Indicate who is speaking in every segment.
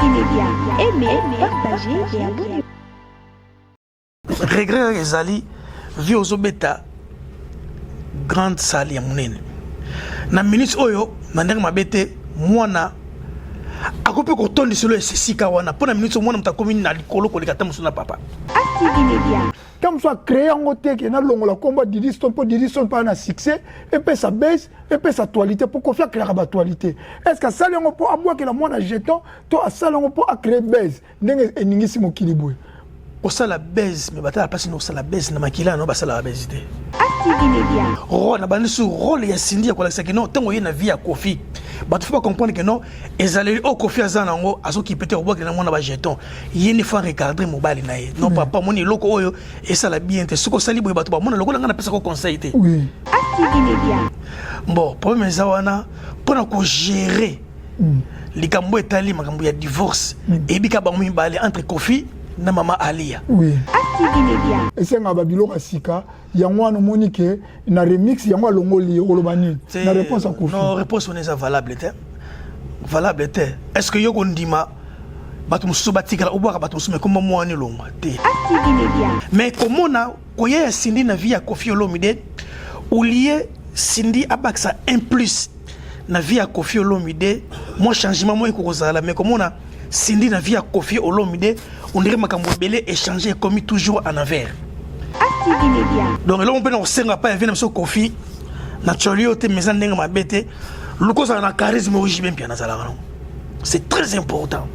Speaker 1: ASTV Media. Aimez, partagez et abonnez-vous.
Speaker 2: Regret kaka ezali vie ozobeta grande salle ya monene na minute oyo na ndenge mabe te, mwana akoki mpe kotondiselo esika wana mpo na minute oyo mwana moto akomi na likolo koleka ata mosusu na papa.
Speaker 1: ASTV Media.
Speaker 3: Ntango mosusu acree yango te ke nalongola nkombo ya Didi Stone mpo Didi Stone mpe na succès, epesa base, epesa actualité, mpo Kofi acreaka baactualité. Est ce que asali yango mpo abwakela mwana jeton to asali yango mpo acree base ndenge eningisi mokili boye?
Speaker 2: Kosala base, me batala mpasi na kosala base na makila no basalaka base te.
Speaker 1: ASTV Media.
Speaker 2: Role na bandi su role ya Cindy ya kolakisa ke non, ntango ye na vie ya Kofi, bato fo bacomprendre ke non, ezaleli oyo Kofi aza nango, azokipe te kobwakela mwana bajeton. Ye nde fa recadre mobali na ye. Non, papa, omoni eloko oyo esala bien te. Soki osali boye, bato bamona lokola ngai napesaka conseil te.
Speaker 1: ASTV Media.
Speaker 2: Bon, problème eza wana mpona kogérer likambo etali makambo ya divorce. Eyebi kaka bango mibale, entre Kofi na mama Alia.
Speaker 1: ASTV Media.
Speaker 3: Esengaka babiloko ya sika. Yango wana omoni ke na remix yango alongoli ye. Okoloba nini na réponse ya Kofi?
Speaker 2: Non, réponse wana eza valable te, valable te. Est ce que yo kondima bato mosusu batikala, obwaka bato mosusu, mais komba mwana elongwa te?
Speaker 1: ASTV Media.
Speaker 2: Mais komona koya ya Cindy na vie ya Kofi Olomide, olie Cindy abakisa un plus na vie ya Kofi Olomide, mwa changement moko ekokozala. Mais komona Cindy na vie ya Kofi Olomide, on dirait makambo ebele échange, ekomi toujours en envers.
Speaker 1: ASTV Media.
Speaker 2: Donc eloko mpe na kosenga pa ya vie na biso Kofi, na tioli yo te, mais eza ndenge mabe te. Luka ozala na charisme oyo JB Mpiana azalaka nango, c'est très important.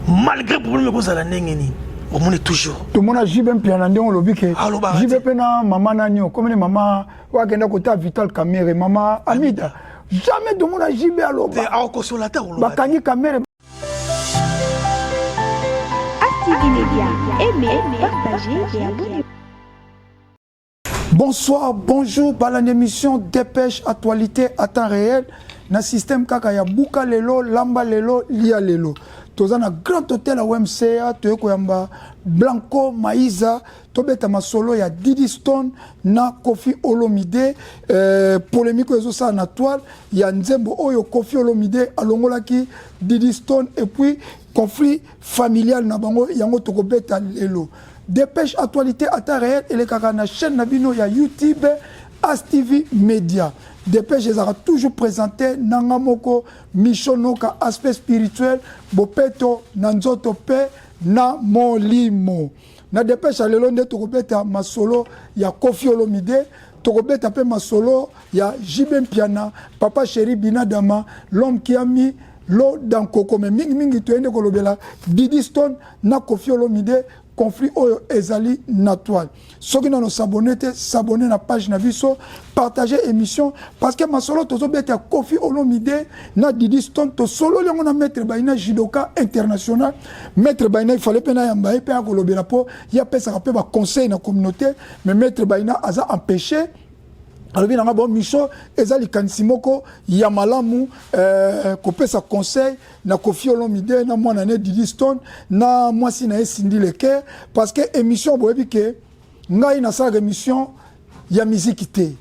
Speaker 2: Malgré problème ekozala ndenge nini, omoni toujours.
Speaker 3: Tomona JB Mpiana ndenge olobi ke
Speaker 2: Alobaka
Speaker 3: JB
Speaker 2: te.
Speaker 3: Mpe na mama nani okomini, mama oyo akenda kota Vital Kamerhe, mama Amida, jamais tomona JB
Speaker 2: te.
Speaker 3: Aloba.
Speaker 2: Akokosola te, akoloba te.
Speaker 3: Bakangi Kamerhe.
Speaker 1: ASTV Media. Aimez, partagez et abonnez-vous.
Speaker 3: Bonsoir, bonjour, balandi émission Dépêche Actualité à temps réel na système kaka ya buka lelo, lamba lelo, lia lelo. Toza na Grand Hôtel ya OMCA, toye koyamba Blanco Maïza, tobeta masolo ya Didi Stone na Kofi Olomide, polémique oyo ezosala na toile ya nzembo oyo Kofi Olomide alongolaki Didi Stone, et puis conflit familial na bango, yango tokobeta lelo. Dépêche Actualité à temps réel elekaka na chaîne na bino ya YouTube ASTV Media. Dépêche ezalaka toujours présenté nanga moko Micho Noka, aspect spirituel, bopeto na nzoto pe na molimo. Na dépêche ya lelo nde tokobeta masolo ya Kofi Olomide, tokobeta mpe masolo ya JB Mpiana, papa chéri Binadama, l'homme qui a mis l'eau dans coco. Mais mingi mingi toyende kolobela Didi Stone na Kofi Olomide, conflit oyo ezali na toile. Soki nano s'abonner te, s'abonner na page na biso, partager émission, parce que masolo tozobeta ya Kofi Olomide na Didi Stone, tosololi yango na maître Baina, judoka international. Maître Baina, il fallait mpe nayamba ye mpe akolobela mpo ye apesaka mpe baconseil na communauté. Mais maître Baina aza empêché. Alobi nanga: bon, Micho, eza likanisi moko ya malamu kopesa conseil na Kofi Olomide na mwana ne Didi Stone na mwasi na ye Cindy Leke, parce que émission, boyebi ke ngai nasalaka émission ya miziki te,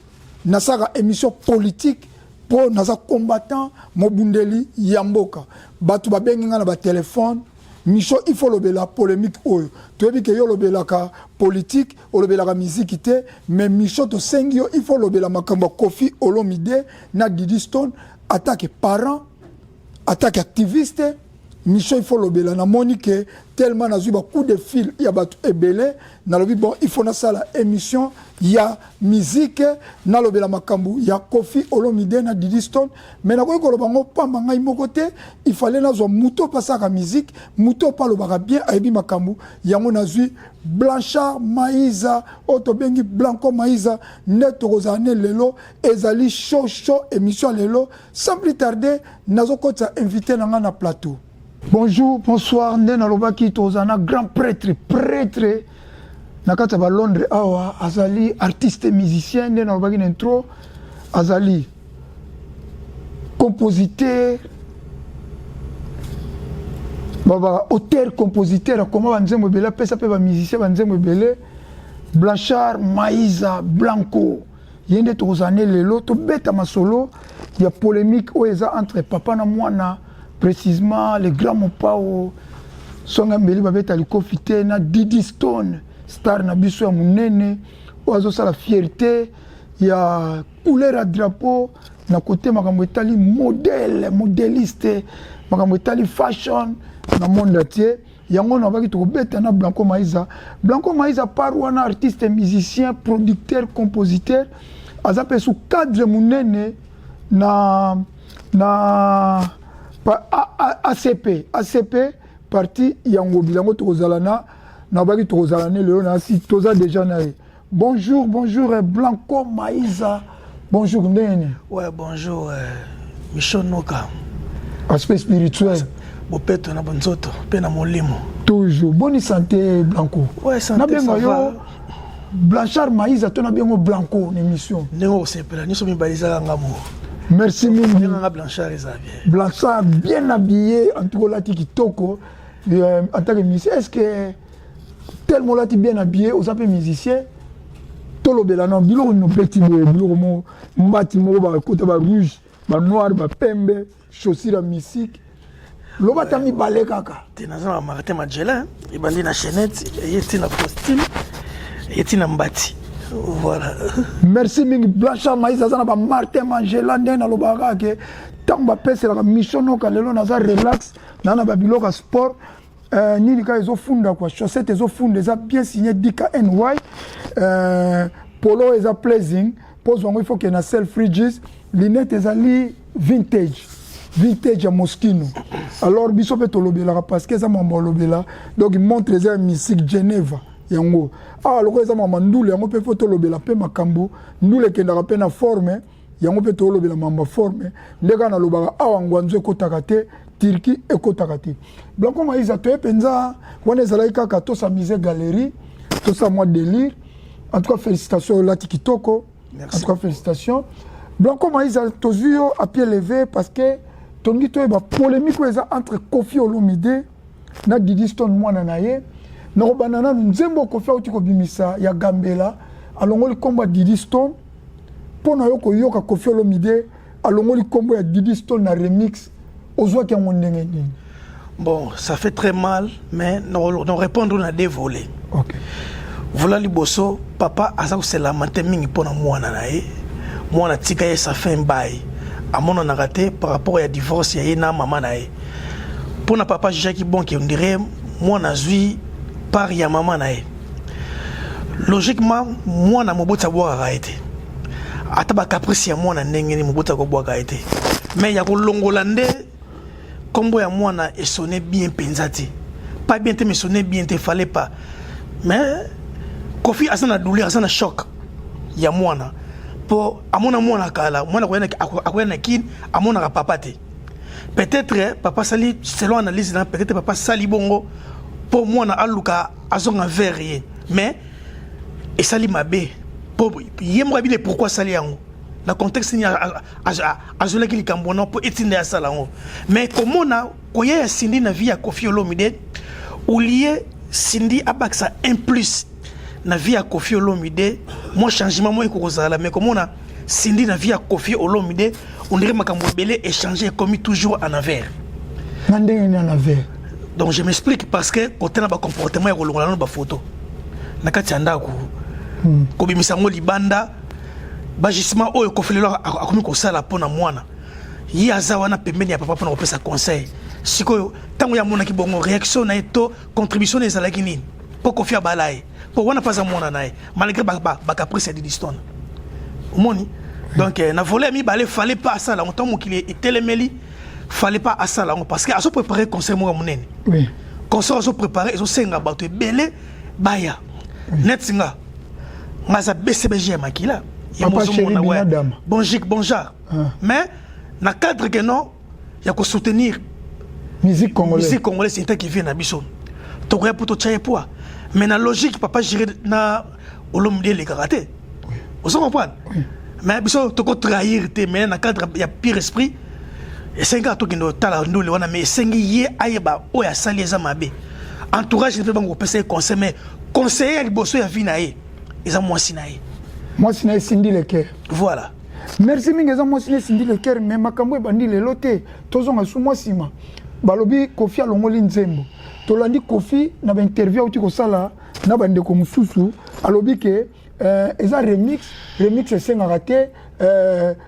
Speaker 3: nasalaka émission politique mpo naza combattant, mobundeli ya mboka. Bato babengi ngai na batelefone: Micho, il faut olobela polémique oyo. Toyebi ke yo olobelaka politique, olobelaka miziki te, mais Micho, tosengi yo, il faut olobela makambo ya Kofi Olomide na Didi Stone atake parent, atake activiste. Micho, il faut olobela. Namoni ke tellement nazwi bacoup de fil ya bato ebele, nalobi: bon, il faut nasala émission ya musique, nalobela makambo ya Kofi Olomide na Didi Stone. Mais nakoki koloba yango pamba ngai moko te, il fallait nazwa moto opasaka musique, moto opo alobaka bien, ayebi makambo yango. Nazwi Blanchard Maïza, oyo tobengi Blanco Maïza, nde tokozala ne lelo. Ezali chaud chaud, émission ya lelo. Sans plus tarder, nazokotisa invité na ngai na plateau. Bonjour, bonsoir. Nde nalobaki, tozala na grand prêtre, prêtre na kati ya balondres awa. Azali artiste musicien, nde nalobaki na intro, azali compositeur, baba auteur compositeur, akoma banzembo ebele, apesa mpe bamusicien banzembo ebele. Blanchard Maïza Blanco, ye nde tokozala ne lelo, tobeta masolo ya polémique oyo eza entre papa na mwana. Précisément le grand Mopao Songa Mbeli babeta likofi te na Didi Stone, star na biso ya munene oyo azosala fierté ya couleur ya drapeau na kote makambo etali modèle, modéliste, makambo etali fashion na monde entier. Yango nabaki tokobeta na Blanco Maïza. Blanco Maïza par wana artiste, musicien, producteur, compositeur, aza mpe sous cadre monene na pa, A, A, ACP ACP parti ya Ngobila. Yango tokozala na nabaki tokozala ne lelo na si toza déjà na ye. Bonjour, bonjour Blanco Maïza, bonjour, ndenge?
Speaker 2: Ouais, bonjour, Michel Noka.
Speaker 3: Aspect spirituel.
Speaker 2: Bopeto na bonzoto mpe na molimo.
Speaker 3: Toujours bonne santé, Blanco.
Speaker 2: Ouais, santé.
Speaker 3: Nabenga yo Blanchard Maïza to nabengo Blanco na émission?
Speaker 2: Ndenge okosepela, nyonso mibale ezaka nga moko.
Speaker 3: Merci mingi.
Speaker 2: Ndenge Blanchard eza bien.
Speaker 3: Blanchard bien habillé, en tout cas olati kitoko en tant que musicien. Est ce que tellement olati bien habillé, oza mpe musicien? Tolobela na biloko nino obeti boye, biloko mo mbati moko bakota barouge, banoir, bapembe, chaussure ya musique. Loba ata mibale kaka.
Speaker 2: Te, naza na Martin Magellan, ebandi na chaînette, eye ti na costume, eye ti na mbati, voilà.
Speaker 3: Merci mingi. Blanchard Maïs aza na bamartin Mangela. Ndenge nalobaka kaka ke ntango bapeselaka mission noka, lelo naza relax naa na babiloko ya sport. Nini kaka ezofunda kwa chaussette ezofunda, eza bien signé DKNY. Polo eza pleasing mpo yango il faut ke na Selfridges. Lunette ezali vintage, vintage ya Moschino. Alors biso mpe tolobelaka parce que eza mambo alobela. Donc montre eza ya musique Geneva. Yango awa lokola eza mama ndule, yango mpe faut tolobela mpe makambo ndule ekendaka mpe na forme. Yango mpe tolobela mambo ya forme. Nde kaka nalobaka awa, ngwanzo ekotaka te, Turquie ekotaka te. Blanco Maïza, toye mpenza wana ezalaki kaka tosamize galerie, tosala mwa délire. En tout cas félicitations, olati kitoko.
Speaker 2: Merci.
Speaker 3: En tout cas félicitations, Blanco Maïza. Tozwi yo à pied levé parce que tolingi toyeba polémique oyo eza entre Kofi Olomide na Didi Stone, mwana na ye. Nakobanda nanu nzembo Kofi auti kobimisa ya Gambela, alongoli nkombo ya Didi Stone. Mpo na yo koyoka Kofi Olomide alongoli nkombo ya Didi Stone na remix, ozwaki yango ndenge nini?
Speaker 2: Bon, ça fait très mal, mais nous répondre na deux volets. Voilà, liboso, papa aza kose lamenter mingi mpona mwana na ye. Mwana tika ye, ça fait bail amonanaka te par rapport ya divorce ya ye na mama na ye. Mpona papa jugeaki bon ke on dirait mwana azwi part ya mama na ye. Logiquement, mwana moboti abwakaka ye te. Ata bacaprice ya mwana ndenge nini, moboti akobwaka ye te. Mais ya kolongola nde nkombo ya mwana esonne bien mpenza te, pas bien te, mais sonne bien te, fallait pas. Mais Kofi aza na douleur, aza na choc ya mwana, mpo amona mwana kala, mwana akoya na Kine, amonaka papa te. Peut-être papa sali, selon analyse na, peut-être papa sali bongo mpo mwana aluka azonga vers ye. Mais esali mabe mpo ye moko abile pourquoi asali yango, na contexte nini azolaki likambo wana mpo etinda ye asala yango. Mais komona koya ya Cindy na vie ya Kofi Olomide, au lieu Cindy abakisa un plus na vie ya Kofi Olomide, mwa changement moko ekokozala. Mais komona Cindy na vie ya Kofi Olomide, on dirait makambo ebele échange, ekomi toujours en envers.
Speaker 3: Na ndenge nini en envers?
Speaker 2: Donc je m'explique, parce que kotala bacomportement ya kolongola nano bafoto na kati ya ndako, kobimisa yango libanda, bagissement oyo Kofi lelo akomi kosala mpo na mwana, ye aza wana pembeni ya papa mpona kopesa conseil. Sikoyo ntango ye amonaki bongo, réaction na ye to contribution na ye ezalaki nini? Mpo Kofi abala ye, mpo wana mpe aza mwana na ye malgré bacaprice ya Didi Stone, omoni. Donc na volet ya mibale, fallait pas asala yango. Ntango mokili etelemeli, fallait pas asala yango, parce que azopréparé concert moko ya monene. Concert azopréparé ezosenga bato ebele baya. Neti nga aza BCBG ya makila. Ye
Speaker 3: Papa
Speaker 2: mozomona,
Speaker 3: chéri.
Speaker 2: Ouais.
Speaker 3: Binadama.
Speaker 2: Bon jik, bon genre. Mais na cadre ke non ya kosoutenir
Speaker 3: musique congolaise.
Speaker 2: Musique congolaise, c'est qui vient na biso, tokoya mpo totya ye poids. Mais na logique, papa géré na Olomide elekaka te, ozo comprendre. Mais biso tokotrahir te, mais na cadre ya pire esprit, esengi kaka tokende kotala ndule wana. Mais esengi ye ayeba oyo asali eza mabe. Entourage mpe bango kopesa ye conseil, mais conseiller ya liboso ya vie na ye eza mwasi na ye.
Speaker 3: Mwasi na ye Cindy Le Cœur.
Speaker 2: Voilà.
Speaker 3: Merci mingi. Eza mwasi ne Cindy Le Cœur, mais makambo ebandi lelo te. Tozonga su mwa nsima. Balobi Kofi alongoli nzembo. Tolandi Kofi na bainterview auti kosala na bandeko mosusu, alobi ke eza remix. Remix esengaka te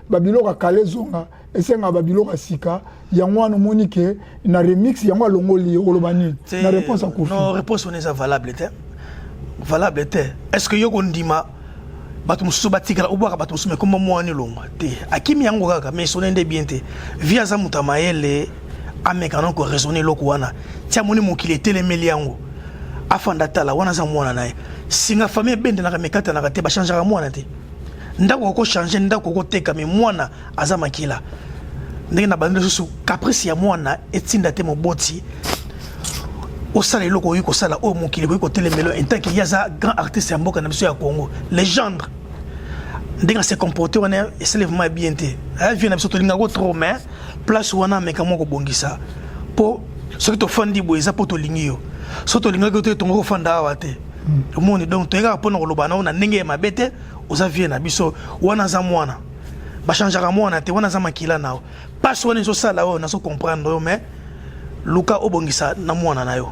Speaker 3: babiloko ya kala ezonga, esengaka babiloko ya sika. Yango wana omoni ke na remix yango alongoli ye. Oloba nini na réponse ya Kofi?
Speaker 2: Non, réponse wana eza valable te, valable te. Est ce que yo kondima bato mosusu batikala, obwaka bato mosusu, mais komba mwana elongwa te? Akimi yango kaka, mais esone nde bien te. Vi aza moto ya mayele, ameka na koraisonner eloko wana. Ti amoni mokili etelemeli yango, afanda tala wana aza mwana na ye. Singa famille ebendelaka, mekatanaka te, bachangeaka mwana te. Ndako okochange, ndako okoteka, mais mwana aza makila. Ndenge na bandi lisusu, caprice ya mwana etinda te moboti osala eloko oyoki kosala oyo mokili ekoki kotelemela. En tant que ye aza grand artiste ya mboka na biso ya Congo, légende, ndenge ase comporte wana esali vraiment bien te. Aya vie na biso, tolingako trop, mais place wana ameka mwa kobongisa, mpo soki tofandi boye eza mpo tolingi yo. Soki tolingaki te, tongo kofanda awa te. Omoni, donc toye kaka mpona koloba nao na ndenge ya mabe te. Oza vie na biso, wana aza mwana, bachangeaka mwana te, wana aza makila na yo. Mpasi wana ezosala oyo nazo comprendre oyo, mais luka obongisa na mwana na yo.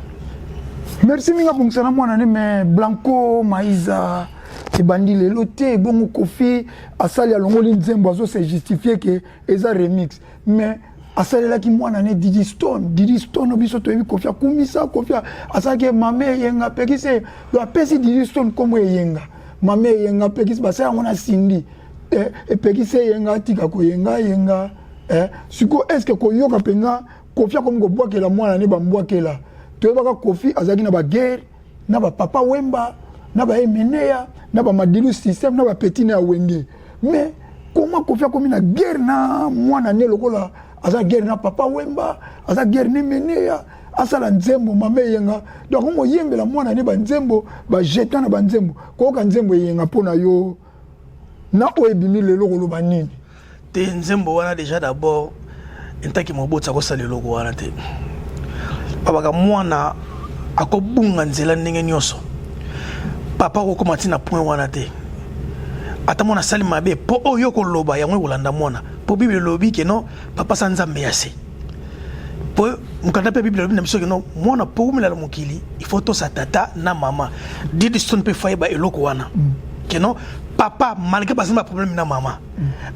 Speaker 3: Merci mingi. Abongisa na mwana ne. Mais Blanco Maiza, ebandi lelo te. Ebongo Kofi asali, alongoli nzembo, azose justifier ke eza remix, mais asalelaki mwana ne Didi Stone. Didi Stone, biso toyebi Kofi akumisa Kofi, asalaki Mama Eyenga apekisi. Donc apesi Didi Stone nkombo Eyenga, Mama Eyenga apekisi. Basala yango na Cindy, epekisi Eyenga atika koyenga yenga. Sikoyo, est ce que koyoka mpenza Kofi akomi kobwakela mwana ne bambwakela? Toyebaka Kofi azalaki na baguerre na bapapa Wemba, na baemeneya, na bamadilu système, na bapeti na ya Wenge. Mais comment Kofi akomi na guerre na mwana ne lokola aza guerre na papa Wemba, aza guerre ne Meneya, asala nzembo Mama Eyenga? Donc akomi koyembela mwana ne banzembo, bajeta na banzembo. Koyoka nzembo Eyenga mpo na yo na oyo ebimi lelo, koloba nini?
Speaker 2: Te, nzembo wana déjà, d'abord entaki moboti akosala eloko wana te. Babaka mwana akobunga nzela ndenge nyonso, papa akokóma ntina point wana te. Ata mwana asali mabe, mpo oyo koloba yango ekolanda mwana, mpo Bible elobi ke non, papa sa Nzambe ya se. Mpo mokanda mpe Bible elobi na biso ke non, mwana mpo umela na mokili, il faut tosa tata na mama. Didi Stone mpe fayeba eloko wana ke non, papa, malgré baza na baproblème na mama,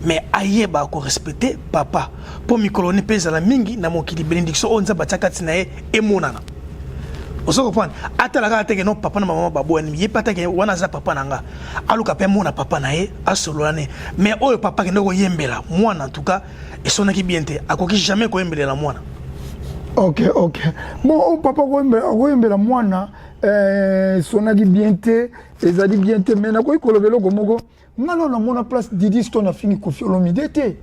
Speaker 2: mais ayeba korespecte papa, mpo mikolo ni mpe ezala mingi na mokili, bénédiction oyo Nzambe atia kati na ye emonana. Ozo comprendre? Atala kaka teke non, papa na mama baboyani, ye mpe atake wana aza papa na nga, aluka mpe amona papa na ye, asolola ne. Mais oyo papa akende koyembela mwana, en tout cas esonaki bien te. Akoki jamais koyembelela mwana.
Speaker 3: Ok, bon, oyo papa akoyembela mwana esonaki bien te, ezali bien te. Mais nakoki koloba eloko moko: nga nano namona place Didi Stone afingi Kofi Olomide te,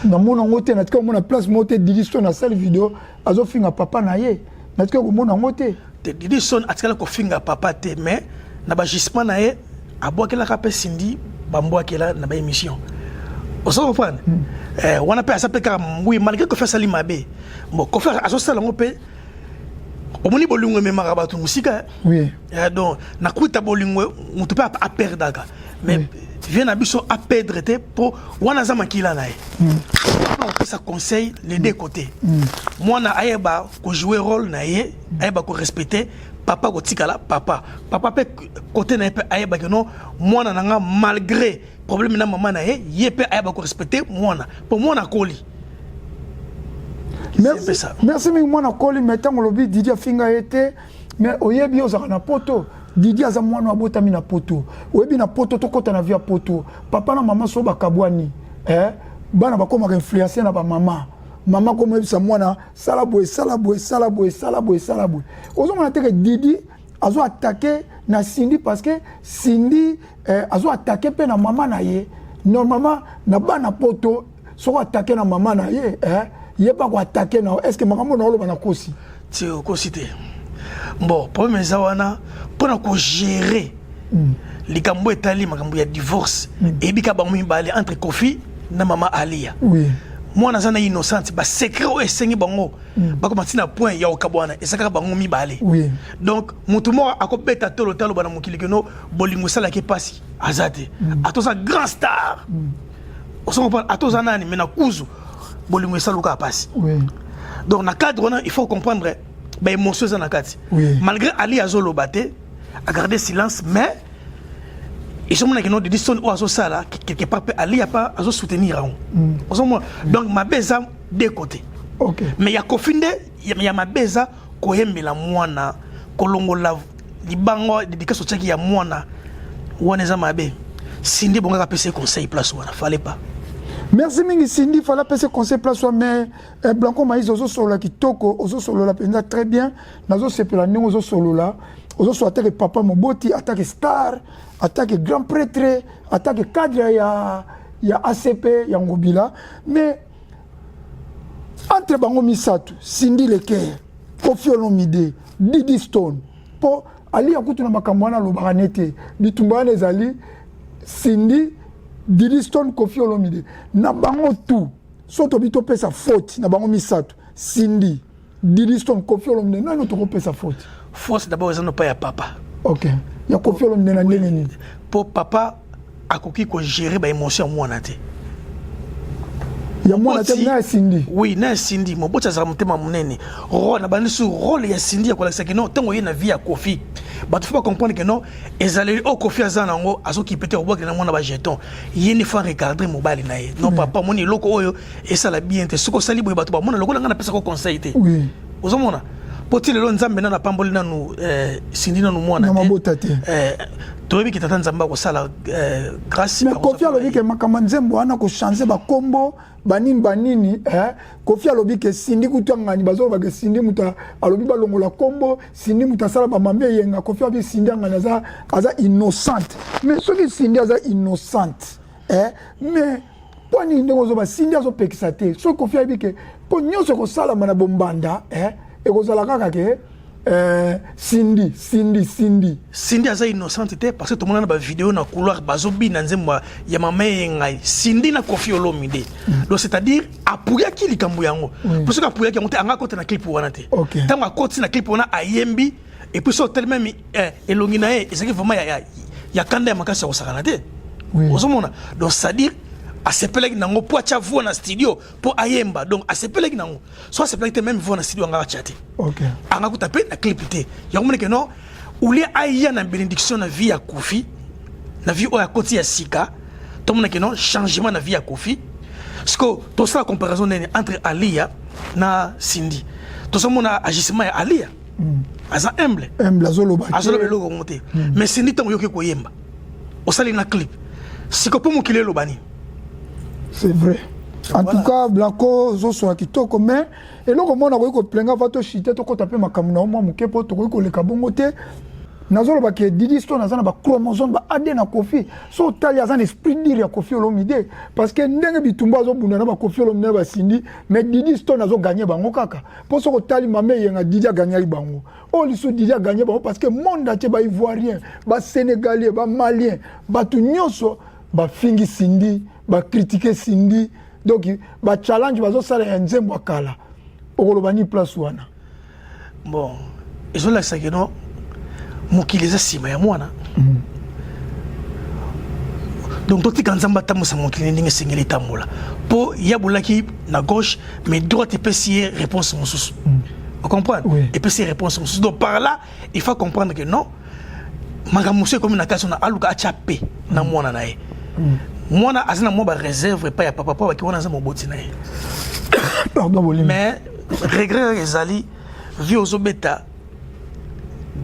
Speaker 3: namona yango te. Natika komona place moko te Didi Stone asali video azofinga papa na ye, natika komona yango te.
Speaker 2: Te, Didi Stone atikala kofinga papa te, mais na bagisement na ye abwakelaka mpe Cindy, bambwakela na baémission. Ozo comprendre? Wana mpe aza mpe kaka oui, malgré Kofi asali mabe. Bon, Kofi azosala yango mpe, omoni bolingo ememaka bato mosika. Donc nakuta bolingo, moto mpe aperdaka, mais vie na biso aperdre te, mpo wana aza makila na ye. Opesa conseil les deux côtés. Mwana ayeba kojouer rôle na ye, ayeba korespecte papa, kotikala papa. Papa mpe côté na ye mpe ayebaki non, mwana na nga, malgré problème na mama na ye, ye mpe ayeba korespecte mwana, mpo mwana akoli.
Speaker 3: Merci, merci mingi. Mwana akoli, mais ntango olobi Didi afinga ye te, mais oyebi ozalaka na poto, Didi aza mwana abotami na poto. Oyebi na poto, tokɔta na vie ya poto, papa na mama so bakabwani, eh? Bana bakomaka influence na bamama. Mama komoyebisa mwana: sala boye, sala boye, sala boye, sala boye, sala boye. Ozomona te ke Didi azo attaquer na Cindy parce que Cindy azo attaquer mpe na mama na ye. Normalement na bana poto, soko attaquer na mama na ye, ye mpe akoattaquer na. Est ce que makambo na oloba na kosi?
Speaker 2: Ti okosi te. Bon, problème eza wana mpona kogérer likambo etali makambo ya divorce. Eyebi ka bango mibale, entre Kofi na mama Alia. Mwana aza na innocente, basecret oyo esengi bango bakoma ntina point ya kokabwana eza kaka bango mibale. Donc motu moko akobeta tolo te, aloba na mokili keno bolingo esalaki mpasi, aza te. Ata oza grand star. Ozo comprendre, ata oza nani, mais na kuzu bolingo esaluka pasi. Donc na cadre wana, il faut comprendre baémotion eza na kati. Malgré Ali azoloba te, agarder silence, mais ezomonaki no Didi Stone oyo azosala quelque part mpe Ali apa azosoutenir yango. Ozomona, donc mabe eza deux côtés. Mais ya Kofi nde ya mabe eza koyembela mwana, kolongola libango dédicace otiaki ya mwana wana, eza mabe. Cindy bongaka apesa ye conseil place wana, fallait pas.
Speaker 3: Merci mingi. Cindy, fallait apesa conseil place wana. Mais Blanco Maïs, ozosolola kitoko, ozosolola mpenza très bien. Nazosepela ndenge ozosolola, ozosolola atake papa moboti, atake star, atake grand prêtre, atake cadre ya ACP ya Ngobila. Mais entre bango misato, Cindy Le Cœur, Kofi Olomide, Didi Stone, mpo Alia kutu na makambo wana alobaka nete bitumba wana ezali Cindy, Didi Stone, Kofi Olomide. Na bango tu, so tobi topesa faute na bango misato, Cindy, Didi Stone, Kofi Olomide, nani tokopesa faute?
Speaker 2: Faute d'abord eza no pa ya papa.
Speaker 3: Ok, ya Kofi Olomide. Na ndenge nini?
Speaker 2: Mpo papa akoki kogérer baémotion ya mwana te.
Speaker 3: Ya mwana te, na ya Cindy?
Speaker 2: Oui, na ya Cindy. Moboti azalaka motema monene. Rôle na bandi su rôle ya Cindy ya kolakisa ke non, ntango ye na vie ya Kofi, bato faut bacomprendre ke non, ezaleli oyo Kofi aza nango, azokipe te kobwakela na mwana bajeton. Ye nde faut recadrer mobali na ye. Non, papa, omoni eloko oyo esala bien te. Soki osali boye, bato bamona lokola ngai napesaka conseil te. Ozomona, mpo ti lelo Nzambe nanu apamboli nanu Cindy nanu mwana.
Speaker 3: Na mabota te.
Speaker 2: Toyebi ke tata Nzambe akosala grâce.
Speaker 3: Mais Kofi alobi ke makambo ya nzembo wana, kochange bakombo, banini banini, eh? Kofi alobi ke Cindy kutu angani, bazoloba ke Cindy moto alobi balongola kombo, Cindy moto asala bamami eyenga. Kofi alobi Cindy angani aza innocente. Mais soki Cindy aza innocente, eh? Mais mpo nini ndenge ozoba Cindy azopekisa te? Soki Kofi ayebi ke mpo nyonso ekosalama na bombanda, eh? Ekozala kaka ke Cindy, Cindy, Cindy.
Speaker 2: Cindy aza innocente te, parce que tomona na bavideo na couloir bazobina nzembo ya mama eyengai, Cindy na Kofi Olomide. Donc c'est à dire apuyaki likambo yango, po soki apuyaki yango te, anga akota na clip wana te. Ntango akoti na clip wana, ayembi, et puis so otali même elongi na ye ezalaki vraiment ya kanda ya makasi ya kosakana te. Ozomona, donc c'est à dire asepelaki nango mpo atya voix na studio mpo ayemba. Donc asepelaki nango. So asepelaki te, même voix na studio anga atya te. Anga kuta mpe na clip te. Yango moneke non, olie aya na bénédiction na vie ya Kofi, na vie oyo akoti ya sika, tomonake non, changement na vie ya Kofi. Siko tosala comparaison nini entre Alia na Cindy? Tozomona agissement ya Alia, aza humble.
Speaker 3: Humble, azoloba te.
Speaker 2: Azoloba eloko yango te. Mais Cindy, ntango oyoki koyemba, osali na clip, siko mpo mokili eloba nini?
Speaker 3: C'est vrai. En tout cas, Blanco, ozosola kitoko. Mais eloko moko nakoki koplenga va toshite, tokɔta mpe makambo na yo mwa moke, mpo tokoki koleka bongo te. Nazoloba ke Didi Stone aza na bachromosome, ba ADN na Kofi. So otali, aza na esprit dire ya Kofi Olomide, parce que ndenge bitumba azobunda na baKofi Olomide na baCindy, mais Didi Stone azoganye bango kaka. Mpo soki otali mama eyenga, Didi aganyaki bango. Oyo lisusu, Didi aganye bango, parce que monde entier, baivoirien, basénégalais, bamalien, bato nyonso bafingi Cindy, bacritiquer Cindy. Donc bachallenge bazosala ya nzembo ya kala, okoloba ni place wana?
Speaker 2: Bon, ezolakisa ke no, mokili eza nsima ya mwana. Donc totika Nzambe atambusa mokili ndenge esengeli etambola, mpo ya bolaki na gauche, mais droite epesi ye réponse mosusu. Ocomprendre?
Speaker 3: Oui.
Speaker 2: Epesi ye réponse mosusu. Donc par là, il faut comprendre que non, makambo mosusu ekomi na kati wana, aluka atya pe na mwana na ye. Mwana aza na mwa baréserve epai ya papa, mpo baki wana aza moboti na ye.
Speaker 3: Pardon, bolimi.
Speaker 2: Mais regret kaka ezali, vie ozobeta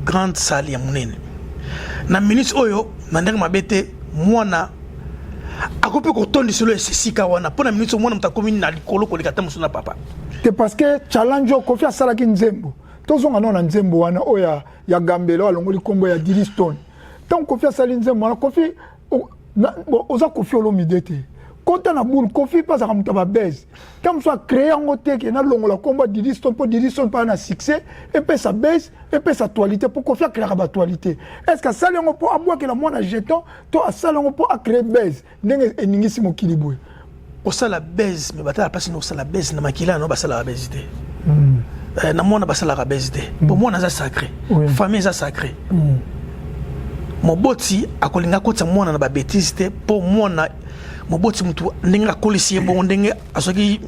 Speaker 2: grande salle ya monene na minute oyo na ndenge mabe te. Mwana akoki mpe kotondiselo esika wana, mpo na minute oyo mwana moto akomi na likolo koleka ta mosusu na papa.
Speaker 3: Te, parce que challenge oyo Kofi asalaki nzembo, tozonga nao na nzembo wana oyo ya Gambela, oyo alongoli nkombo ya Didi Stone. Ntango Kofi asali nzembo wana, Kofi bon, oza Kofi Olomide te, kota na boule. Kofi mpe azalaka moto ya babese. Ntango mosusu acréer yango te ke nalongola nkombo ya Didi Stone, mpo Didi Stone mpe na succès epesa base, epesa actualité, mpo Kofi acréaka baactualité. Est ce que asali yango mpo abwakela mwana jeton, to asali yango mpo acréer base ndenge eningisi mokili boye?
Speaker 2: Kosala base, mais batala mpasi na kosala base na makila no, basalaka base te. Na mwana basalaka base te, mpo mwana aza sacré. Famille eza sacré. Moboti akolinga akotisa mwana na babêtises te, mpo mwana Moboti mutu ndenge akolisi ye bongo, ndenge azwaki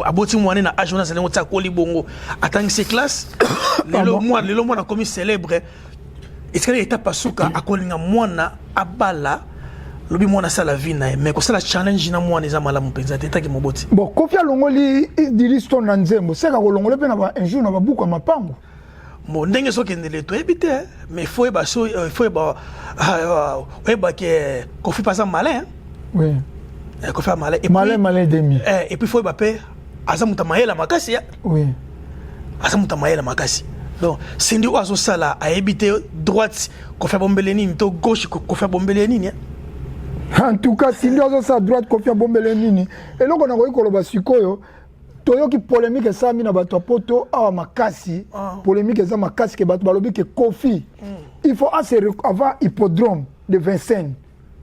Speaker 2: aboti mwana na age wana azali yango ti akoli bongo, atangisi classe, lelo mwana, lelo mwana akomi célèbre, etikali etape asuka, akolinga mwana abala, lobi mwana asala vie na ye. Mais kosala challenge na mwana eza malamu mpenza te etaki moboti.
Speaker 3: Bon, Kofi alongoli Didi Stone na nzembo, seka kolongola mpe na ba un jour na babuku ya mapango.
Speaker 2: Bon, ndenge ezokendele toyebi te, mais faut yeba so, faut yeba, oyeba ke Kofi mpe aza malin.
Speaker 3: Oui.
Speaker 2: Kofi aza malin.
Speaker 3: Malin, malin demi.
Speaker 2: Et puis faut yeba mpe aza moto ya mayele makasi.
Speaker 3: Oui.
Speaker 2: Aza moto ya mayele makasi. Donc Cindy oyo azosala, ayebi te droite Kofi abombele nini to gauche Kofi abombele nini.
Speaker 3: En tout cas, Cindy azosala, droite Kofi abombele nini. Eloko nakoki koloba sikoyo, toyoki polémique esalami na bato ya poto awa makasi. Polémique eza makasi ke bato balobi ke Kofi, il faut ase avant hippodrome de Vincennes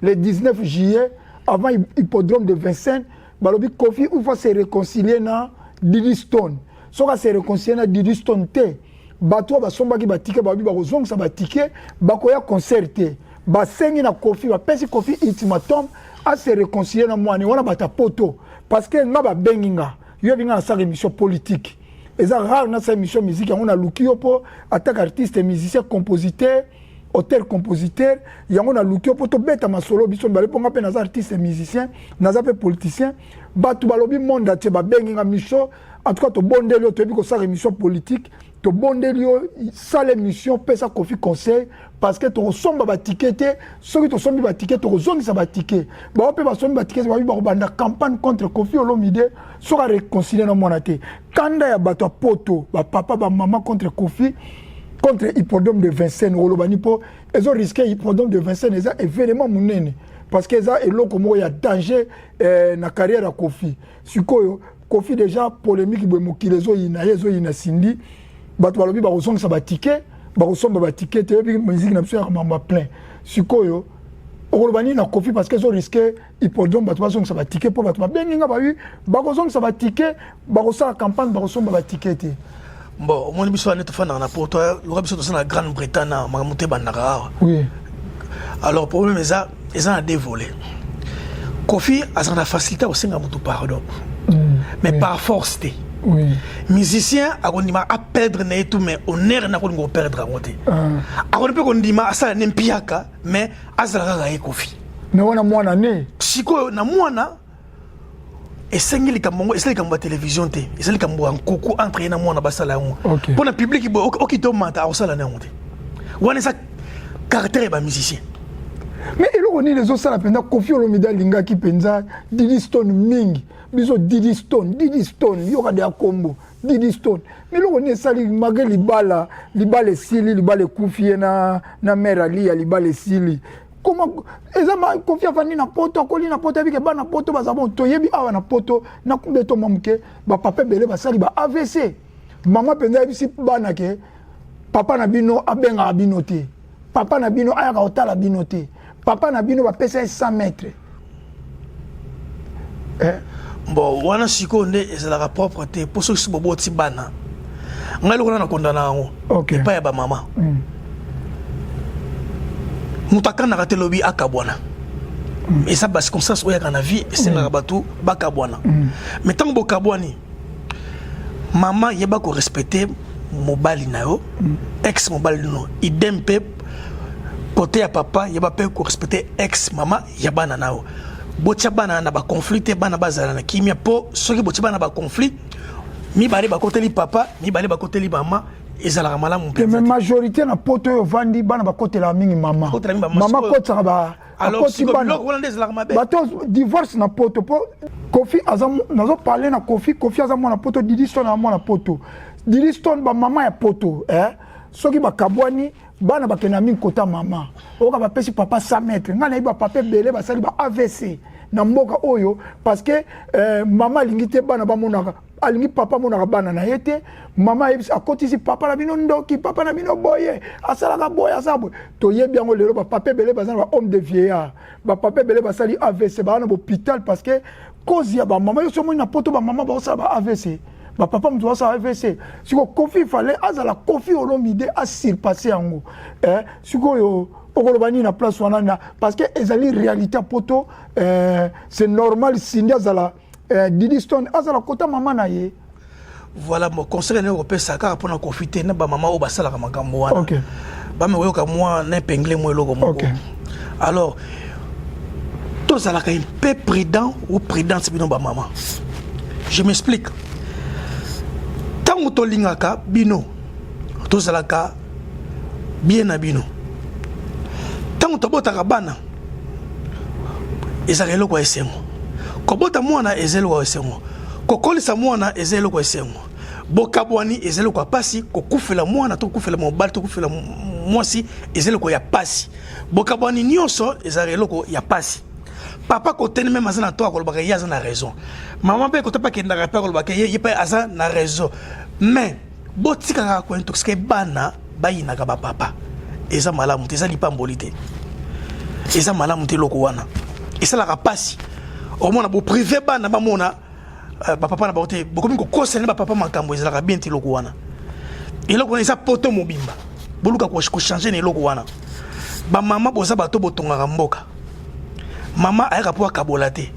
Speaker 3: le 19 juillet, avant hippodrome de Vincennes, balobi Kofi il faut se réconcilier na Didi Stone. Soki ase réconcilier na Didi Stone te, bato oyo basombaki batike, balobi bakozongisa batike, bakoya concert te. Basengi na Kofi, bapesi Kofi ultimatum ase réconcilier na mwana wana. Bato ya poto, parce que nga babengi nga, yoyebi nga nasala émission politique, eza rare nasala émission musique. Yango naluki yo mpo ataka artiste, musicien, compositeur, auteur, compositeur. Yango naluki yo mpo tobeta masolo biso mibale, mpo nga mpe naza artiste musicien, naza mpe politicien. Bato balobi, monde entier babengi nga: "Miso, en tout cas tobondeli yo, toyebi kosala émission politique, tobondeli yo, sala émission, pesa Kofi conseil, parce que tokosomba batike te. Soki tosombi batike, tokozongisa batike." Bao mpe basombi batike, babi bakobanda campagne contre Kofi Olomide soki aréconcilie na mwana te. Kanda ya bato ya poto, bapapa, bamama, contre Kofi, contre hippodrome de Vincennes. Oloba ni mpo ezorisquer hippodrome de Vincennes, eza événement monene, parce que eza eloko moko ya danger na carrière ya Kofi. Sikoyo Kofi déjà polémique boye, mokili ezoyina ye, ezoyina Cindy. Bato balobi bakozongisa batike, bakosomba batike te. Oyebi musique na biso yaka mambo ya plein. Sikoyo okoloba nini na Kofi? Parce que ezorisquer hippodrome, bato bazongisa batike, mpo bato babengi nga, babi bakozongisa batike, bakosala campagne, bakosomba batike te.
Speaker 2: Bon, omoni biso wane tofandaka na poto, loka biso toza na Grande Bretagne na makambo te ebandaka awa. Alors problème eza na deux volets. Kofi azalaka na facilité ya kosenga moto pardon, mais par force te. Musicien akondima aperdre na ye tout, mais honneur na kolinga koperdre yango te. Akoni mpe kondima asala ne mpiaka, mais azala kaka ye Kofi.
Speaker 3: Me wana mwana ne.
Speaker 2: Sikoyo na mwana esengi likambo yango, eza likambo ya télévision te, eza likambo ya nkuku entre ye na mwana, basala yango. Mpo na public boye okita omata, akosala na yango te. Wana eza caractère ya bamusicien.
Speaker 3: Mais eloko nini ezosala mpenza Kofi Olomide alingaki mpenza Didi Stone mingi? Biso Didi Stone, Didi Stone, yoka de ya kombo Didi Stone. Mais eloko nini esali malgré libala, libala esili, libala ekufi, ye na mare Alia, libala esili? Koma eza Kofi afandi na poto, akoli na poto, ayebike bana poto baza bon. Toyebi awa na poto, na kumbe mwa moke, bapapa ebele basali ba AVC. Mama mpenza ayebisi bana ke papa na bino abengaka bino te, papa na bino ayaka kotala bino te, papa na bino bapesa ye 100 mètres, eh?
Speaker 2: Bon, wana sikoyo nde ezalaka propre te, mpo soki si boboti bana, ngai lokola nakondana yango epai ya bamama, moto akandaka te lobi akabwana. Eza bacirconstance oyo yaka na vie, esengaka bato bakabwana. Mais ntango bokabwani, mama, yeba korespecter mobali na yo, ex mobali no. Idem mpe côté ya papa, yeba mpe korespecter ex mama ya bana na yo. Botia bana na baconflit te, bana bazala na kimia, mpo soki botia bana na baconflit, mibale bakoteli papa, mibale bakoteli mama, ezalaka malamu.
Speaker 3: Te, mais majorité na poto oyo ovandi, bana bakotelaka mingi mama.
Speaker 2: Bakotela mingi mama.
Speaker 3: Mama akotisaka ba akoti bana.
Speaker 2: Wana nde ezalaka mabe.
Speaker 3: Bato divorce na poto, mpo Kofi aza, nazoparler na Kofi, Kofi aza mwana poto, Didi Stone aza mwana poto. Didi Stone, bamama ya poto, eh? Soki bakabwani, bana bakenda mingi kota mama. Oyoka bapesi papa 100 mètre. Ngai nayebi bapapa ebele basali ba AVC na mboka oyo, parce que mama alingi te bana bamonaka, alingi papa amonaka bana na ye te. Mama ayebisi, akotisi papa na bino ndoki, papa na bino boye, asalaka boye, asala boye. Toyebi yango lelo, bapapa ebele baza na bahome de vieillard, bapapa ebele basali AVC, baa na bahôpital, parce que cause ya bamama. Yo so omoni na poto, bamama baosala ba AVC, bapapa moto basala AVC. Sikoyo Kofi, fallait azala Kofi Olomide, asurpasse yango, eh, sikoyo. Okoloba nini na place wana na parce que ezali réalité ya poto? C'est normal Cindy azala, Didi Stone azala kota mama na ye.
Speaker 2: Voilà, mo conseil ndenge kopesa kaka mpona Kofi te, na bamama oyo basalaka makambo wana, bame koyoka mwa na épingle mwa eloko moko. Alors tozalaka un peu prudent ou prudente, bino bamama. Je m'explique: ntango tolingaka bino, tozalaka bien na bino. Ntango tobotaka bana, ezalaka eloko ya esengo. Kobota mwana eza eloko ya esengo, kokolisa mwana eza eloko ya esengo. Bokabwani eza eloko ya pasi. Kokufela mwana to kokufela mobali to kokufela mwasi eza eloko ya pasi. Bokabwani nyonso ezalaka eloko ya pasi. Papa koteni même aza na to akolobaka ye aza na raison, mama mpe kote mpe akendaka mpe akolobaka ye mpe aza na raison. Mais botikaka kointoxiquer bana bayinaka bapapa. Eza malamu te, eza lipamboli te, eza malamu te. Eloko wana esalaka mpasi. Omona bopriver bana bamona bapapa na bango te, bokomi kokosela bapapa makambo ezalaka bien te. Eloko wana, eloko wana eza poto mobimba. Boluka kochanger na eloko wana. Bamama, boza bato botongaka mboka. Mama ayaka mpo akabola te.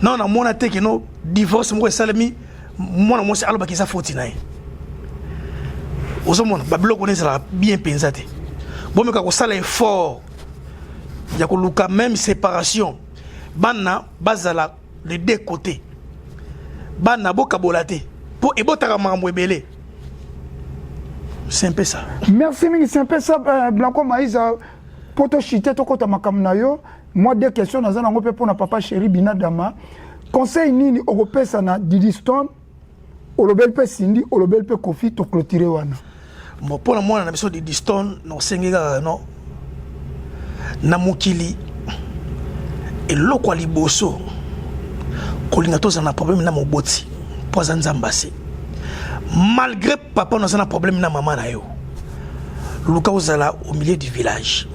Speaker 2: Nano namona te keno divorce moko esalemi, mwana mwasi alobaki eza foti na ye. Ozomona babiloko wana ezalaka bien mpenza te. Bomeka kosala effort ya koluka même séparation, bana bazala les deux côtés. Bana bokabola te, mpo ebotaka makambo ebele. C'est un peu ça.
Speaker 3: Merci mingi, c'est un peu ça. Blanco Maïza, po toshite, tokɔta makambo na yo. Moi, deux questions naza nango mpe mpona papa chéri Binadama. Conseil nini okopesa na Didi Stone? Olobeli mpe Cindy, olobeli mpe Kofi, toclôturer wana.
Speaker 2: Bon, mpona mwana na biso Didi Stone, nosengi kaka no na mokili, eloko ya liboso, kolinga tozala na problème na moboti, mpo aza Nzambe ase. Malgré papa no aza na problème na mama na yo, luka ozala au milieu du village,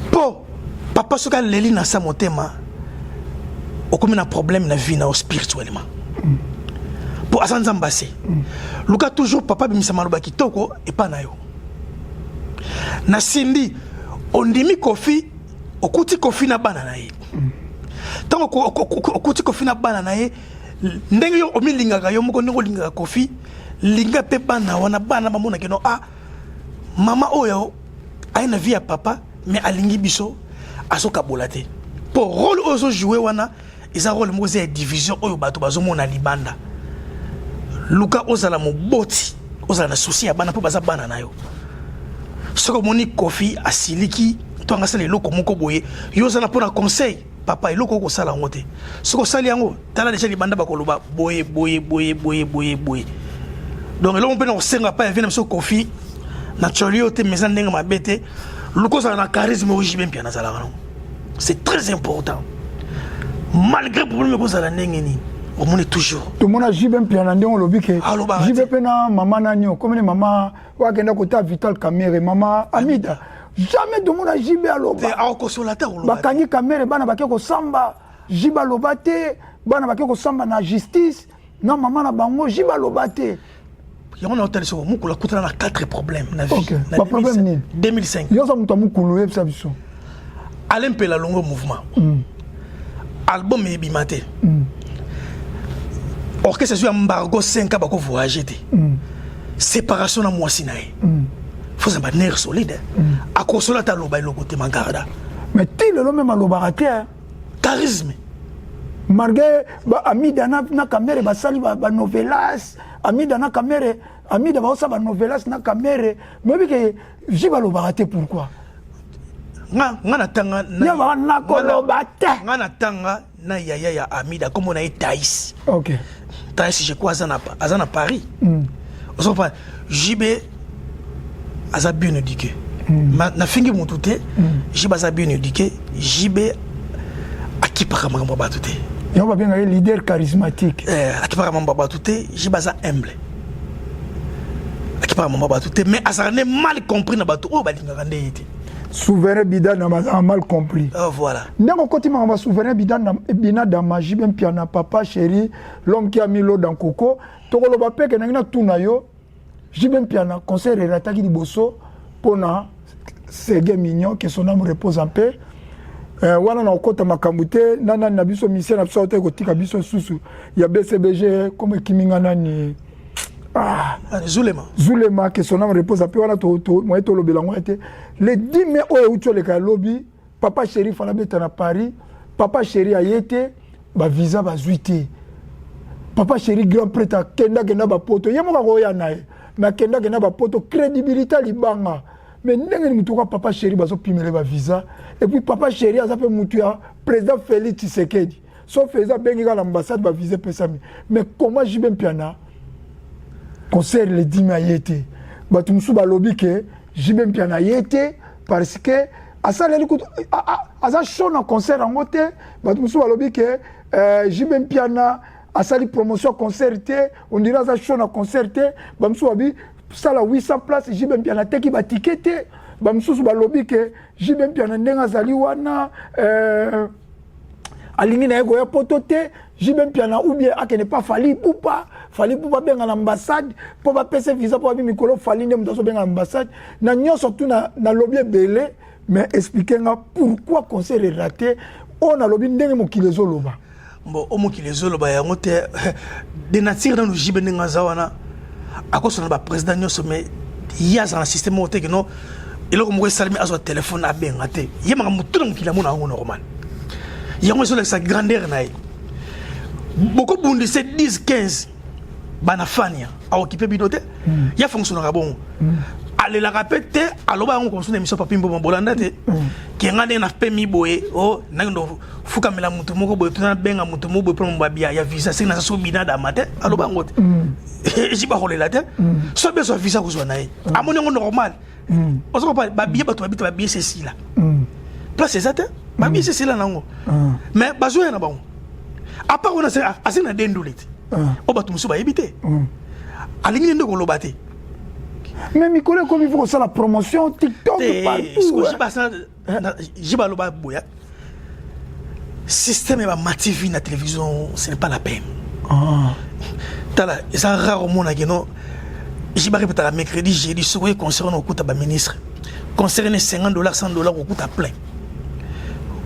Speaker 2: mpo papa soki aleli na sa motema, okomi na problème na vie na yo spirituellement, mpo aza Nzambe ase. Luka toujours papa abimisa maloba kitoko epa na yo. Na Cindy, ondimi Kofi, okuti Kofi na bana na ye. Ntango okuti Kofi na bana na ye, ndenge yo omilingaka yo moko, ndenge olingaka Kofi, linga mpe bana wana. Bana bamonaki no, ah, mama oyo aye na vie ya papa, mais alingi biso, azokabola te. Mpo rôle oyo ozojouer wana eza rôle moko eza ya division oyo bato bazomona libanda. Luka ozala moboti, ozala na souci ya bana, mpo baza bana na yo. Soki omoni Kofi asiliki to anga asala eloko moko boye, yo oza na mpo na conseil: papa, eloko okosala yango te. Soki osali yango, tala déjà libanda bakoloba boye boye boye boye boye boye. Donc eloko mpe na kosenga pa ya vie na biso Kofi, na tioli yo te, mais eza ndenge mabe te. Luka ozala na charisme oyo JB Mpiana azalaka nango, c'est très important. Malgré problème ekozala ndenge nini, omoni toujours.
Speaker 3: Tomona JB Mpiana, ndenge olobi ke
Speaker 2: Alobaka
Speaker 3: JB
Speaker 2: te.
Speaker 3: Mpe na mama nani okomini, mama oyo akenda kota Vital Kamerhe, mama Amida, jamais tomona JB
Speaker 2: te.
Speaker 3: Aloba.
Speaker 2: Akokosola te, akoloba te.
Speaker 3: Bakangi Kamerhe, bana bake kosamba, JB aloba te. Bana bake kosamba na justice na mama na bango, JB aloba te.
Speaker 2: Yango na otali soko mokolo akutana na 4 problème na vie.
Speaker 3: Ok.
Speaker 2: Na
Speaker 3: Ba problème nini?
Speaker 2: 2005.
Speaker 3: Yo oza moto ya mokulu, oyebisa biso.
Speaker 2: Alain Mpela longo mouvement, album ebima te, orchestre ezwi embargo 5 ans, bakovoyage te, séparation na mwasi na ye. Faut ozala banerfs solide. Akosola ata aloba eloko te, magarda.
Speaker 3: Mais ti lelo même alobaka te, hein.
Speaker 2: Charisme.
Speaker 3: Malgré ba Amida na Kamerhe basali banovelas, Amida na Kamerhe, Amida baosala banovelas na Kamerhe, moyebi ke JB alobaka te. Pourquoi?
Speaker 2: Nga natanga
Speaker 3: Ye baka nakoloba te.
Speaker 2: Nga natanga na yaya ya Amida, kombo na ye Taïs. Taïs, je crois aza na Paris. Ozokomprendre, JB aza bien éduqué. Nafingi motu te. JB aza bien éduqué. JB akipaka makambo ya bato te.
Speaker 3: Yango babengaka ye leader charismatique.
Speaker 2: Akipaka makambo ya bato te. JB aza humble, akipaka makambo ya bato te, mais azalaka nde mal compris na bato oyo balingaka nde ye te.
Speaker 3: Souverain Bidana bazala mal compris.
Speaker 2: Voilà.
Speaker 3: Ndenge okoti makambo ya souverain Binadama, JB Mpiana, papa chéri, l'homme qui a mis l'eau dans coco, tokoloba mpe ke nangi natuna yo, JB Mpiana, concert erataki liboso mpona Serge Mignon, que son âme repose en paix. Wana na okota makambo te na nani na biso misien na biso auta kotika biso susu ya BCBG comme ekiminga nani. Ah,
Speaker 2: Zulema.
Speaker 3: Zulema, que son âme repose en paix. Wana moye tolobela yango te. Le 10 mai oyo euti oleka ya lobi, Papa Chéri fala beta na Paris. Papa Chéri aye te, bavisa bazwi te. Papa Chéri grand prêtre akendakenda bapoto, ye moko akoya na ye, mais akendakenda bapoto, crédibilité libanga. Mais ndenge ni mutu kwa Papa Chéri bazopimele bavisa? Et puis Papa Chéri aza mpe mutu ya président Félix Tshisekedi. So Félix abengi kaka na ambassade, bavisa epesami. Mais comment JB Mpiana, concert le 10 mai, aye te? Bato mosusu balobi ke JB Mpiana aye te parce que asaleli kutu aza chaud na concert yango te. Bato mosusu balobi ke JB Mpiana asali promotion ya concert te, on dirait aza chaud na concert te. Bamosusu babi sala 800 place, JB Mpiana ateki batike te. Bamosusu balobi ke JB Mpiana, ndenge azali wana, alingi na ye koya poto te. JB Mpiana ou bien akende pa Fally Ipupa, Fally Ipupa abenga na ambassade mpo bapesa visa, mpo babi mikolo Fally nde moto azobenga na ambassade na nyonso. Tu nalobi ebele, mais explique nga pourquoi concert eraté oyo nalobi ndenge mokili ezoloba.
Speaker 2: Bon, o mokili ezoloba yango te. De nature nanu, JB ndenge aza wana, akosona baprésident nyonso, mais ye aza na système moko te keno eloko moko esalemi, azwa telefone abenga te. Ye makambo tu na mokili amona yango normal. Yango ezolakisa grandeur na ye. Bokobundisa 10 15 bana fania, aokipe bino te. Ye afonctionnaka bongo, alelaka mpe te. Aloba yango komosu na émission Papi Mboma, bolanda te kenga ndenge napemi boye o nakendo fukamela motu moko boye, tuna benga motu moko boye mpona babia ya visa, seki naza so binadama te. Aloba yango te, esi bakolela te. So beso ya visa kozwa na ye, amoni yango normal. Oza kopaa babiye, bato babita babiye sesila, place eza te, babiye sesila nango, mais bazoya na bango. À part wana, asengi na dendule te oyo bato mosusu bayebi te, alingi nde koloba te.
Speaker 3: Mais mikolo ekomi fo kosala promotion TikTok partout.
Speaker 2: JB aloba boya système ya bama TV na télévision, ce n'est pas la peine. Tala, eza rare omonaki no JB arepetaka mercredi, jeudi. Soki oye concert wana, okuta baministre. Concert ene 50 $, 100 $, okuta plein.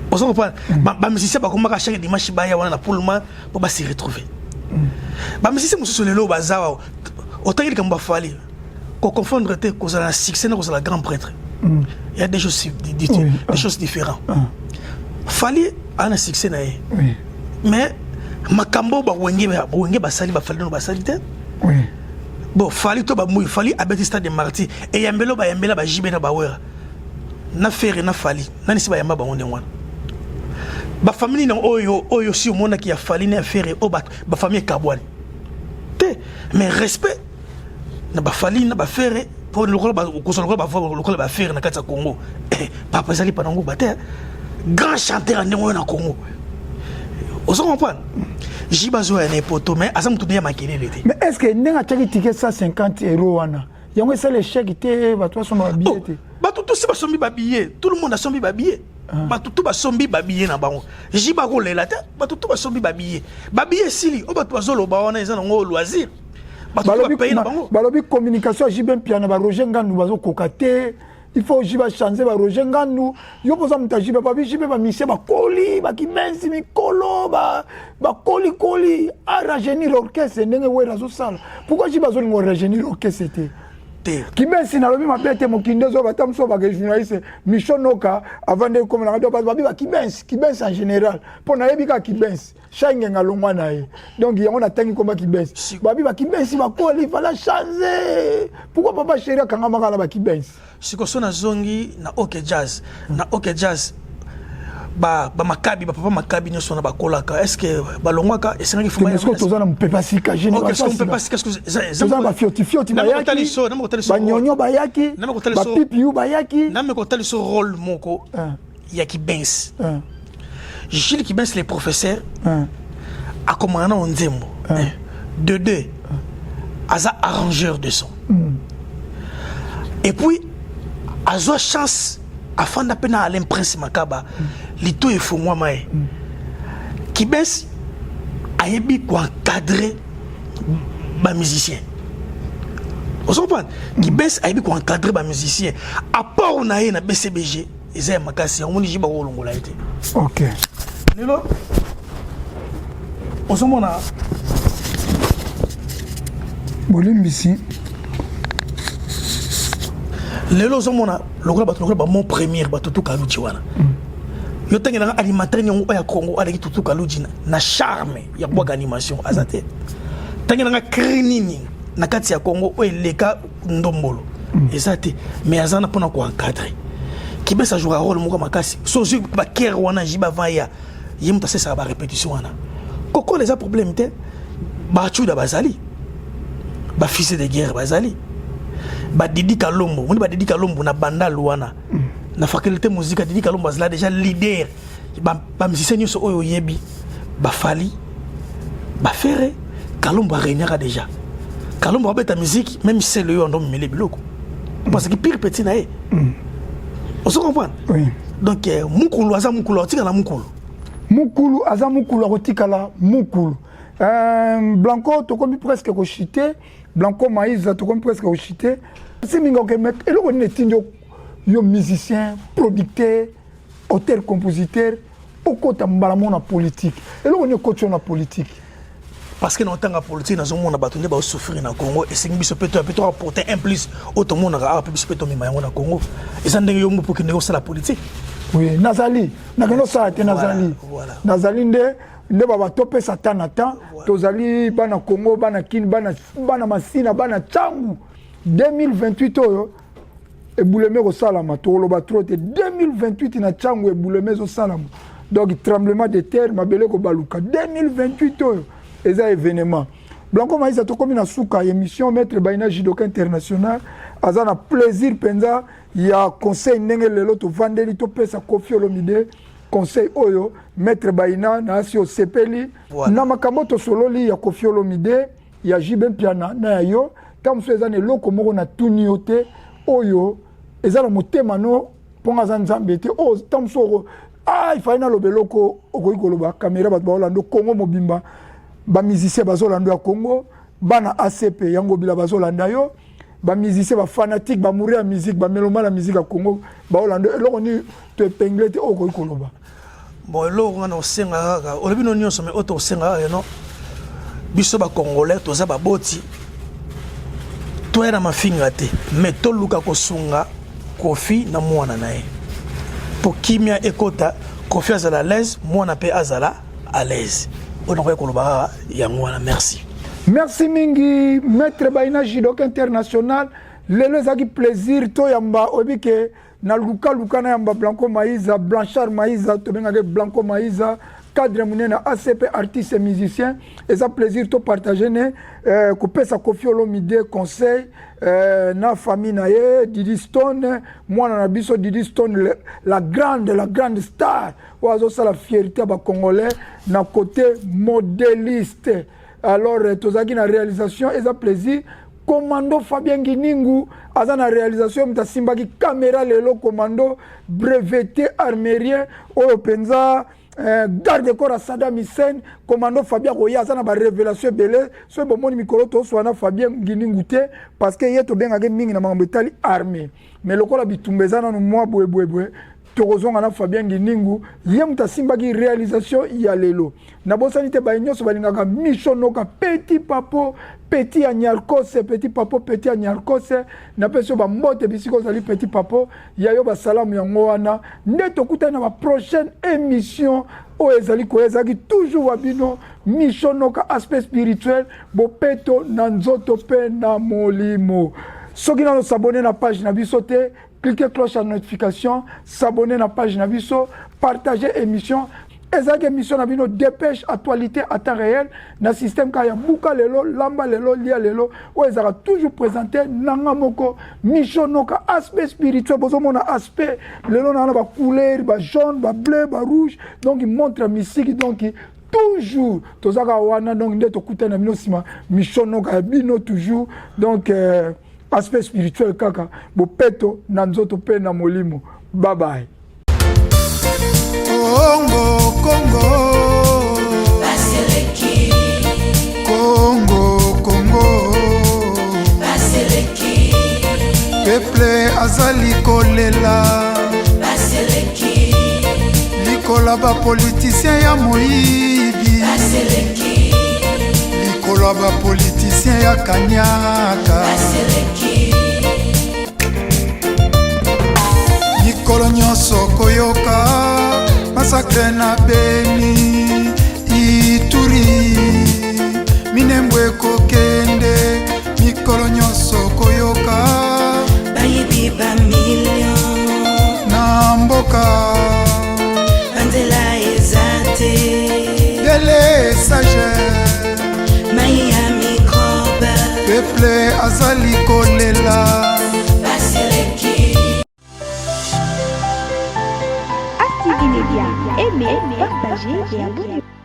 Speaker 2: Oza comprendre? Bamusicien bakomaka chaque dimanche, baya wana na Pullman mpo base retrouver. Bamusicien mosusu lelo baza wa otangi likambo baFally, koconfondre te kozala na succès na kozala grand prêtre. Il y a des choses, des choses différentes. Fally aza na succès na ye, mais makambo bawenge, bawenge basali, baFally nano basali te. Bon, Fally to bamui, Fally abeti Stade de Martyr, eyambelo bayambela baJB na baWera na Ferre na Fally, nani si bayamba bango ndenge wana? Bafamille na oyo si omonaki ya Fally na ya Ferre oyo bafamille ekabwani te, mais respect na baFally na baFerre mpo kozwa lokola lokola baFerre na kati ya Congo. Papa ezali pa nango bate grand chanteur ya ndenge oyo na Congo. Ozo comprendre? JB azoya na epoto, mais aza motu nde ya makelele te.
Speaker 3: Mais est ce que ndenge atiaki ticket 150 € wana, yango esala échec te? Bato basomba babillet te?
Speaker 2: Bato tosi basombi babillet, tout le monde asombi babillet. Bato tu basombi babillet na bango, JB akolela te. Bato tu basombi babillet, babillet esili. Oyo bato bazoloba wana eza nango loisir.
Speaker 3: Balobi communication ya JB Mpiana, baRoger Ngandu bazokoka te, il faut JB achange baRoger Ngandu. Yo mpoza moto ya JB, babi JB bamisie bakoli bakibensi mikolo bakolikoli, arajeunir orchestre ndenge Wera azosala. Pourquoi JB azolinga orajeunir orchestre te? Kibensi nalobi mabe te, mokili nde ozoba. Ta mosusu bake journaliste Micho Noka avant nde ekomelanga to babi bakibensi, kibensi en général, mpo nayebi kaka kibensi shangenga longwa na ye. Donc yango natangi komba kibensi, babi bakibensi bakoli, fala change. Pourquoi Papa Chéri akangamaka na bakibensi?
Speaker 2: Sikoso nazongi na OK Jazz. Na OK Jazz, bamakabi, bapapa makabi nyonso wana bakolaka, est ce que balongwaka? Esengaki
Speaker 3: toza na mopepa sika, toza na bafiotifioti bayaki, banyonyo bayaki, bapipiu bayaki.
Speaker 2: Name kotali so rôle moko ya Kibens, Gilles Kibens le professeur, akomaka na nzembo de deux, aza arrangeur de son et puis azwa chance afanda mpe na Alain Prince Makaba, lito efongwama ye. Kibens ayebi koencadre bamusicien. Ozo comprendre? Kibens ayebi koencadre bamusicien. Apport Apport na ye na BCBG eza ya makasi, yango moni JB akolongola ye te.
Speaker 3: Ok.
Speaker 2: Lelo ozomona
Speaker 3: bolimbisi
Speaker 2: lelo ozomona lokola bato lokola bamon première bato tuka luji wana mm. Yo ntangelanga animateur niongo oyo ya Congo aleki Tutu Kaluji na charme ya kobwaka animation aza te. Ntangelanga cri nini na kati ya Congo oyo eleka ndombolo eza te, mais aza na mpona koencadre. Kibesa ajouaka role moko makasi. So ozwi bakere wana JB avant ya ye moto asesaka barépétition wana. Kokola eza problème te, bacuda bazali, bafils de guerre bazali, badidi Kalombo moni, badidi Kalombo na Bandal wana na faculté musique. Didi Kalombo azala déjà leader. Bamusicien nyonso oyo oyebi, bafali, bafere, Kalombo aregnaka déjà. Kalombo abeta musique, même sele oyo ando memele biloko parce que pire petit na ye, ozo comprendre?
Speaker 3: Oui.
Speaker 2: Donc mukulu aza mukulu, atikala mukulu.
Speaker 3: Mukulu aza mukulu, akotikala mukulu. Blanco, tokomi presque kochuter. Blanco Maïsa, tokomi presque kochuter. Si mingi oke, mais eloko nini etindi yo, musicien, producteur, auteur, compositeur, okota mbala moko na politique? Eloko nini ekoti yo na politique?
Speaker 2: Parce que na otanga politique, nazomona bato nde baosouffrir na Congo. Esengi biso mpe toya mpe toapporter un plus oyo tomonaka awa, mpe biso mpe tomema yango na Congo. Eza ndenge yo mpo okende kosala politique.
Speaker 3: Oui, nazali nakende osala te, nazali nazali nde nde baba topesa temps na temps. Tozali bana Congo, bana Kini, bana, bana Masina, bana Ntangu. 2028 oyo ebuleme ekosalama, tokoloba trop te. 2028 na Ntangu ebuleme ezosalama, donc tremblement de terre, mabele kobaluka. 2028 oyo eza événement. Blanco Maïsa, tokomi na suka émission. Maître Baina, judoka international, aza na plaisir mpenza ya conseil ndenge lelo tovandeli topesa Kofi Olomide conseil oyo. Maître Baina, na asi osepeli na makambo tosololi ya Kofi Olomide, ya JB Mpiana na ya yo? Ntango mosusu eza na eloko moko na tuni yo te oyo eza na motema no, mponga aza Nzambe te. Oyo ntango mosusu ah, ifali naloba eloko, okoki koloba. Kamera, bato baolanda Kongo mobimba, bamusicien bazolanda ya Congo, bana ACP yango bila bazolanda yo, bamusicien, bafanatique, bamouri ya musique, bameloma na musique ya Congo baolanda. Eloko nini toépingler te oyo okoki koloba?
Speaker 2: Bon, eloko nga na osenga kaka, olobi no nyonso, mais oyo tosenga kaka no, biso bacongolais toza baboti, toya na mafinga te, mais toluka kosunga Kofi na mwana na ye mpo kimia ekota, Kofi azala à l'aise, mwana mpe azala à l'aise. Oyo nakoki koloba kaka yango wana. Merci.
Speaker 3: Merci mingi, maître Baina, judoka international. Lelo ezalaki plaisir toyamba. Oyebi ke na luka na yamba Blanco Maïza, Blanchard Maïza, tobengaki Blanco Maïza, cadre monene ACP, artiste et musicien. Eza plaisir topartage ne kopesa Kofi Olomide conseil na famille na ye, Didi Stone, mwana na biso Didi Stone, la grande star oyo azosala fierté ya bacongolais na côté modéliste. Alors tozalaki na réalisation, eza plaisir, commando Fabien Giningu aza na réalisation, moto asimbaki caméra lelo, commando breveté armérien oyo mpenza garde corps ya Saddam Hussein. Commando Fabien akoya, aza na barévélation ebele. Soki bomoni mikolo toswana Fabien Giningu te, parce que ye tobengaki mingi na makambo etali armée, mais lokola bitumba eza nanu mwa boyeboyeboye, tokozonga na Fabien Giningu. Ye moto asimbaki réalisation ya lelo. Nabosani te baye nyonso balingaka Micho Noka, petit papo, petit ya Nyarkose, petit papo, petit ya Nyarkose, napesi yo bambote bisika ozali. Petit papo ya yo, basalamu yango wana. Nde tokutani na baprochaine émission oyo ezali koya. Ezalaki toujours wa bino Micho Noka, aspect spirituel, bopeto na nzoto mpe na molimo. Soki nano s'abonner na page na biso te, cliquez cloche ya notification, s'abonner na page na biso, partager émission. Ezalaki émission na bino Dépêche, actualité à temps réel, na système kaka ya buka lelo, lamba lelo, lia lelo, oyo ezalaka toujours présenté nanga moko Micho Noka, aspect spirituel. Bozomona aspect lelo na wana, bacouleur bajaune, bableu, barouge, donc montre mystique. Donc toujours tozaka wana. Donc nde tokutani na bino nsima. Micho Noka ya bino toujours. Donc aspect spirituel kaka, bopeto na nzoto mpe na molimo. Bye bye.
Speaker 4: Kongo, Kongo,
Speaker 5: Baseleki,
Speaker 4: Kongo, Kongo,
Speaker 5: Baseleki,
Speaker 4: peuple azali kolela. Longola bapolitisien ya moyibi, likolo ya bapolitisien ya kanyaka. Mikolo nyonso koyoka masakre na Beni, Ituri, Minembwe ekokende. Mikolo nyonso koyoka
Speaker 5: bayibi bamillion
Speaker 4: na mboka,
Speaker 5: banzela eza te,
Speaker 4: délestage,
Speaker 5: mai ya microbe,
Speaker 4: peuple azali kolela.
Speaker 5: Baseleki.
Speaker 1: ASTV Media. Aimez, partagez et abonnez-vous.